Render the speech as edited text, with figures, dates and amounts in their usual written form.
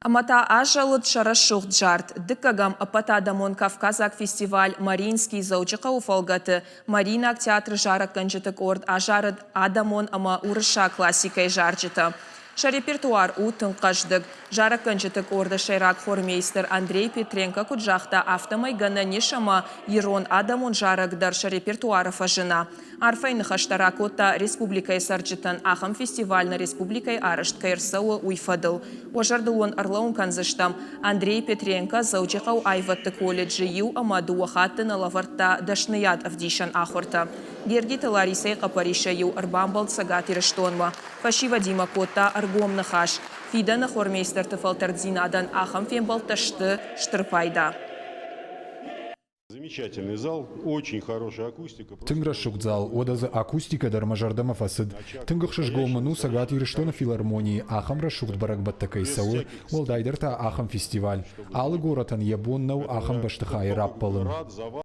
Ӕмӕ та азӕлыд сӕ рӕсугъд зард. Дыккӕгӕм ӕппӕтадӕмон кавказаг фестиваль «Мариинский» Дзӕуджыхъӕуы фӕлгӕты Мариинаг театры зарӕггӕнджыты къорд азарыд адӕмон ӕмӕ уырыссаг классикӕйы зарджытӕ. Сӕ репертуар у тынг хъӕздыг. Зарӕггӕнджыты къорды сӕйраг хормейстер Андрей Петренко куыд загъта, афтӕмӕй гӕнӕн ис ӕмӕ ирон адӕмон зарӕг дӕр сӕ репертуары фӕзына. Арфӕйы ныхӕстӕ ракодта республикӕйы цӕрджытӕн, ахӕм фестиваль нӕ республикӕйы арӕзт кӕй ӕрцӕуы, уый фӕдыл. Уӕ зӕрдыл уын ӕрлӕууын кӕндзыстӕм, Андрей Петренко Дзӕуджыхъӕуы аивӕдты колледжы иу ӕмӕ дыууӕ хатты нӕ лӕвӕрдта дӕсныйад ӕвдисӕн ахуыртӕ. Гергиты Ларисӕйы хъӕппӕрисӕй-иу ӕрбамбӕлд Цӕгат Ирыстонмӕ. Фӕсивӕдимӕ кодта ӕргом ныхас. Фидӕны хормейстерты фӕлтӕрддзинадӕн ахӕм фембӕлдтӕ сты стыр пайда. Замечательный зал, очень хорошая акустика. Тынг рӕсугъд зал, уӕдӕ дзы акустикӕ дӕр мӕ зӕрдӕмӕ фӕцыд. Тынг ӕхсызгон мын у Цӕгат Ирыстоны филармонийы ахӕм рӕсугъд бӕрӕгбӕттӕ кӕй цӕуы, уӕлдайдӕр та ахӕм фестиваль. Алы горӕтӕн йӕ бон нӕу ахӕм бӕстыхайы раппӕлын.